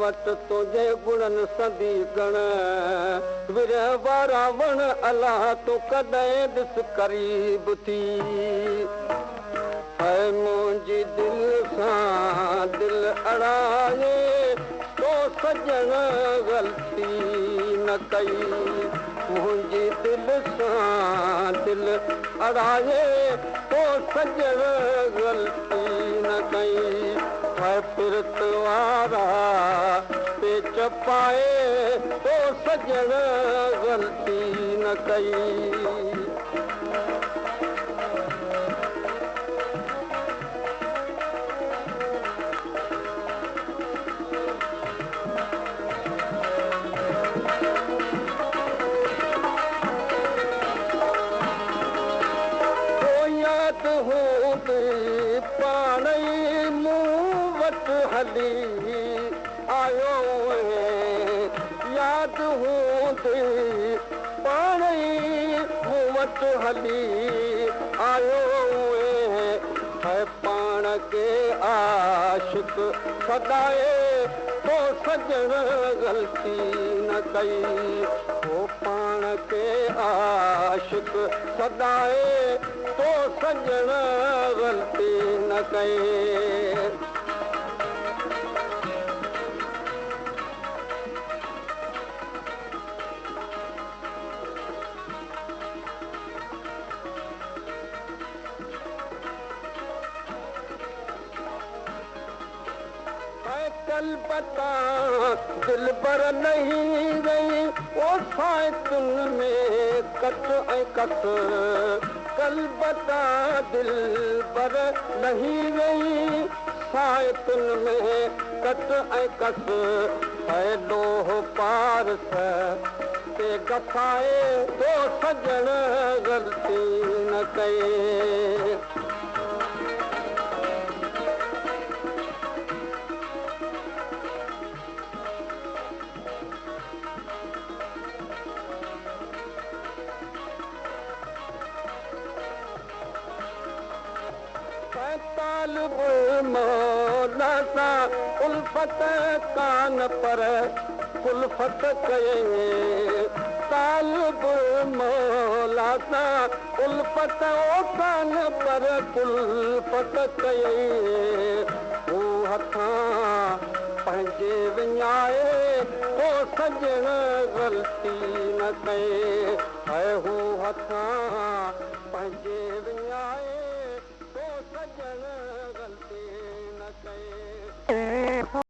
وٽ تنهنجي گڻن سندي گڻ، ورهه وارا وڻ الا تون ڪڏهن ڏس قريب ٿي. ۽ منهنجي دل سان دل اڙائي تو سڄڻ غلطي نه ڪئي. منهنجي دل سان دل اڙائي تو سڄڻ غلطي نه ڪئي. ۽ پرت وارا پيچ پائي تو سڄڻ غلطي نه ڪئي. ياد هوندي پاڻ ئي مون وٽ هلي آيو آهين، ياد هوندي پاڻ ئي مون وٽ هلي آيو آهين. ۽ پاڻ کي عاشق سڏائي تو سڄڻ غلطي نه ڪئي. هو پاڻ کي عاشق سڏائي تو سڄڻ غلطي نه ڪئي. कल बता दिल बर नहीं गई ओ साइतुन में कट ऐं कस। कल बता दिल बर नहीं गई साइतुन में कट ऐं कस। ऐं लोह पारस ते गसाए तो सॼण ग़लती न कई। तालिब मौला सां उल्फत कान पर कुल्फत कयईं। तालिब मौला सां उल्फत ओ कान पर कुल्फत कयईं। हू हथां पंहिंजे विञाए को सॼण ग़लती न कई। ऐं हू हथां पंहिंजे विञाए को सॼण ग़लती न कई।